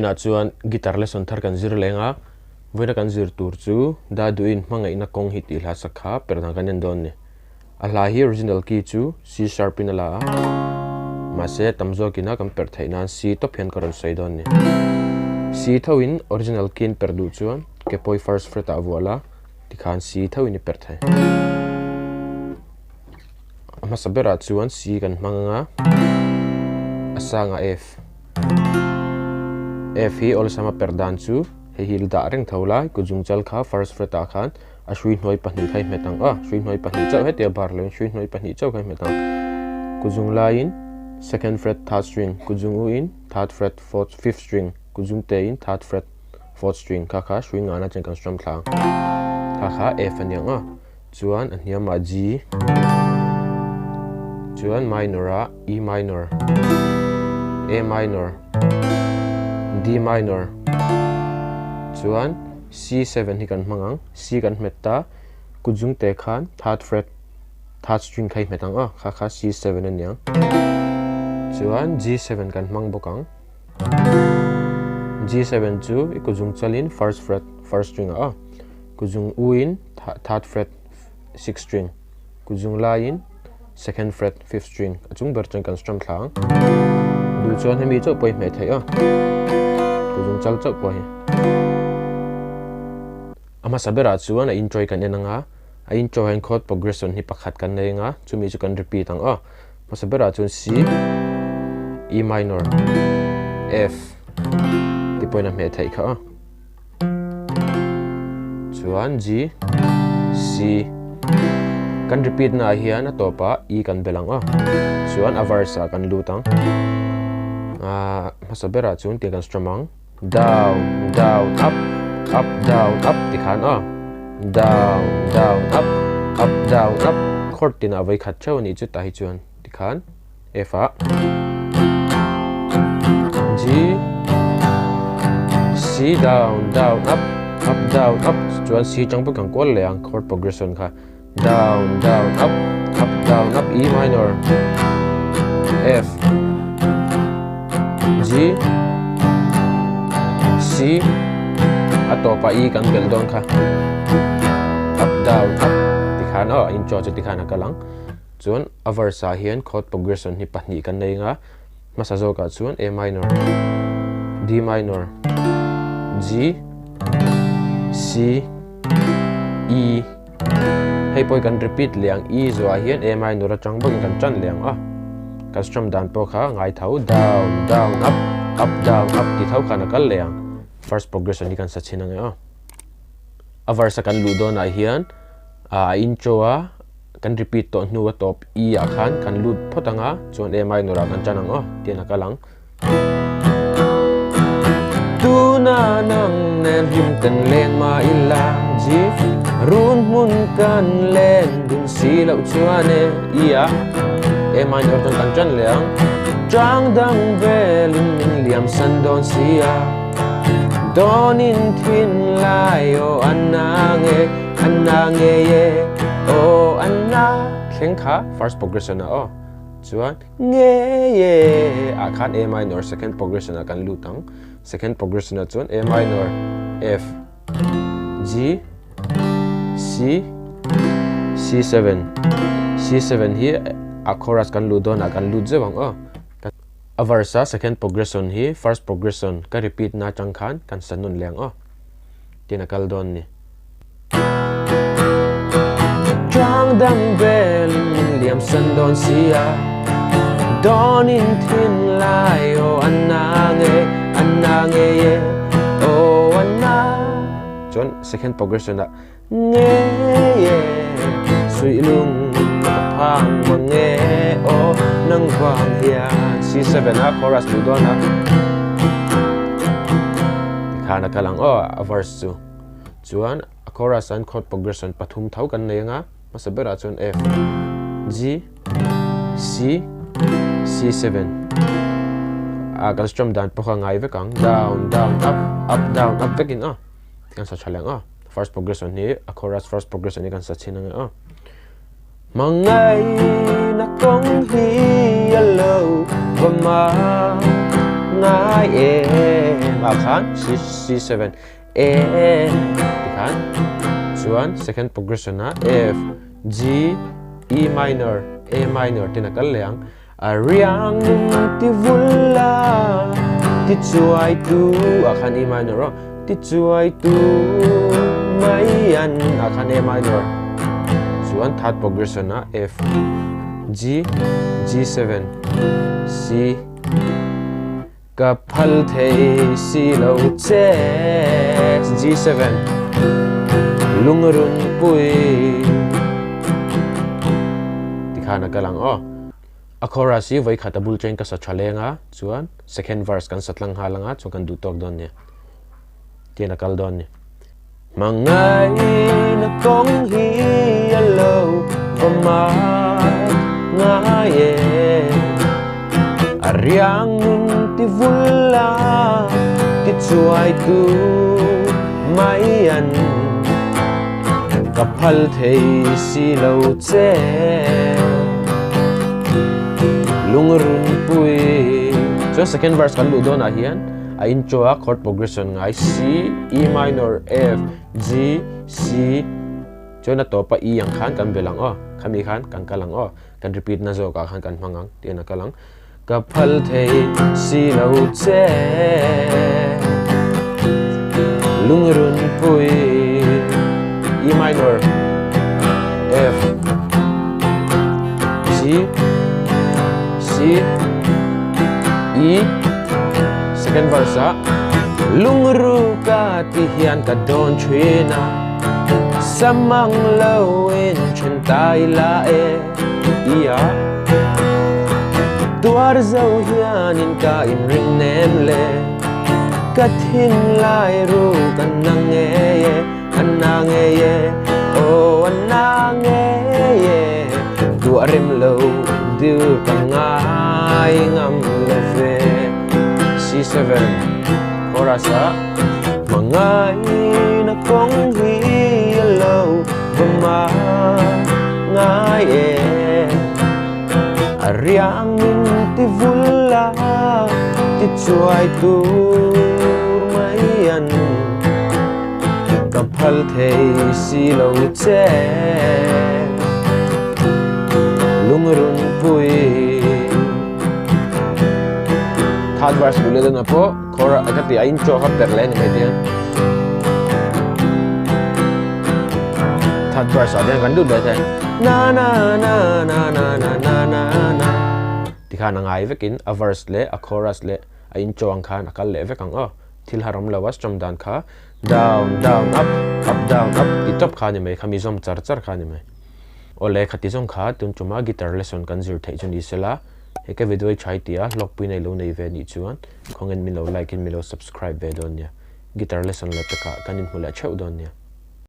Vawiinah chuan guitar lesson thar kan zir leng a, vawiina kan zir tur chu Daduin hmangaihna kawng hi tih hla sak kha per dang kan en dawn a ni. A hla hi original key chu C sharp in a la a, mahse tam zawkin a kan perh theih nan C tawp hian ka rawn sawi dawn a ni. C thoin original key in perh duh chuan ke pawi first fret ah vuah la, tikhan C thoin i perh thei. A hmasa berah chuan C kan hmang anga, a sangah F. F hi awlsama perh dan chu hei hi dah reng tho lai, kut zungchal kha first fret ah khan a hrui hnuai pahnih kha i hmet ang a, hrui hnuai pahnih chauh heti a bar loin hrui hnuai pahnih chauh kha i hmet ang. Kut zung laiin second fret third string, kut zung u in third fret fourth fifth string, kut zung te in third fret fourth string kha kha hrui ngana chen kan strum thla ang. Kha kha F a ni ang a, chuan a hniamah G, chuan minor ah E minor, A minor, D minor, chuan C seven hi kan hmang ang, C kan hmet ta, kut zung te khan third fret, third string kha i hmet ang aw, kha kha C seven a ni ang. Chuan G seven kan hmang bawk ang, G seven chu i kut zung chalin first fret, first string ah aw, kut zung u in third fret, sixth string, kut zung laiin second fret, fifth string a chung ber chuan kan strum thla ang. Duh chuan hemi chauh pawh hi hmeh theih a, kut zung chal chauh pawh hi. A hmasa berah chuan a intro hi kan en ang a, a intro hian chord progression hi pakhat kan nei ang a, chumi chu kan repeat ang aw. Hmasa berah chuan C, E minor, F tih pawhin a hmeh theih kha a. Chuan G, C kan repeat na ah hian a tawpah E kan bel ang aw. Chuan a verse ah kan lut ang. Ahh hmasa berah chuan tiang kan strum ang. Down, down, up, up, down, up ti khan aw. Down, down, up, up, down, up chord tinah vawi khat theuh a nih chu tah hi chuan tikhan F ah G C down down up up down up chuan C tang pawh kan kual leh ang chord progression kha down down up up down up E minor F G C a tawpah E kan belh dawn kha up down up tikhan aw intro chu tikhan a kal ang. Chuan a verse ah hian chord progression hi pahnih kan nei anga hmasa zawkah chuan A minor, D minor, G, C, E hei pawh hi kan repeat leh ang E zawhah hian A minor atang bawkin kan tan leh ang a kan strum dan pawh kha ngai tho down down up up down up tih tho khan a kal leh ang first progression hi kan sa chhin ang e aw a verse a kan luh dawnah hian a intro a. Kan repeat tawh hnu a tawp E ah khan kan lut phawt ang a, chuan A minor ah kan tan ang aw, tian a kal ang. Tuna nang nen hlim kan leng mah ila G Run hmun kan len dun si loh chuan e E ah A minor chuan kan tan leh ang. Chang dang velin min liam san dawn si a Dawnin thin lai aw a nang e A na ngei e aw a na thleng kha first progression ah aw chuan ngei e ah khan A minor second progression ah kan lut ang second progression ah chuan A minor F G C C7 C7 hi a chorus kan luh dawn ah kan lut zeuh ang aw a verse a second progression hi first progression ka repeat na atang khan kan sa nawn leh ang aw tin a kal dawn ni. Chang dang velin min liam san dawn si a, Dawnin thin lai aw a na nge, a na ngei e, aw a na. Chuan second progression ah ngei e, suih lung ka phang mang nge aw nang vang hian C7 a chorus luh dawn a. Tikhan a kal ang aw a verse chu. Chuan a chorus an chord progression pathum tho kan nei anga hmasa berah chuan F, G, C, C7 a kan strum dan pawh kha ngai vek ang down down up up down up vekin a kan sa tha leh ang a first progression hi a chorus first progression hi kan sa chhin ang e a Hmangaihna kawng hi a lo va ma ngai em. ah khan C C7 A tikhan chuan second progression ah F G E minor A minor tin a kal leh ang. A riang nun ti vul la ti chuai tu ah khan E minor aw ti chuai tu mai an ah khan A minor chuan third progression ah F G G7 C Ka phal thei si lo che G7 Lungrun pui Tikhan a kal ang aw. A chorus hi vawi khat a bul chen ka sa tha leng a, chuan second verse kan sa tlang nghal ang a, chuan kan duh tawk dawn nia. Tian a kal dawn ni. Hmangaihna kawng hi a lo va mat ngai e, a riang nun ti vul a ti chuai tu mai an ka phal thei si lo che. Lungrun pui. Chuan second verse kan luh dawnah hian A intro a chord progression ngai C, E minor, F, G, C chuan a tawpa E ang khan kan bel ang aw, khami khan kan kal ang aw, kan repeat na zawk ah khan kan hmang ang tih a kal ang. Ka phal thei si lo che lungrun pui E minor, F, G, C, E Second verse ah Lungru ka ti hian ka dawn thin a Samang lo in then ta ila e Ia Tuar zo hian in ka in ring nem le Ka thin lai ru ka na nge e A na nge e Oh a na nge e Tuah rem lo dil ka ngai ngam lo ve C7 Chorus ah Hmangai na kawng hi a lo va ma ngai e A riang min ti vul a ti chuai tur mai an Ka phal thei si lo che Lungrun pui Third verse duh leh dawn pawh chorus ka ti a intro kha per leh a ni mai te Third verse ah hian kan lut leh thei na na na na na na na na na tikhan a ngai vekin a verse leh a chorus leh a intro ang khan a kal leh vek ang aw. Thil haram lo a strum dan kha down down up up down up ti tawp kha a ni mai kha mi zawm char char kha a ni mai. Awle khati zawng kha tun tuma guitar lesson kan zir theih chu ni sela he ka video hi tha i ti a hlawkpui nei lo nei ve nih chuan khawngain min lo like in min lo subscribe ve dawn nia guitar lesson leh pekah kan inhmu leh theuh dawn nia.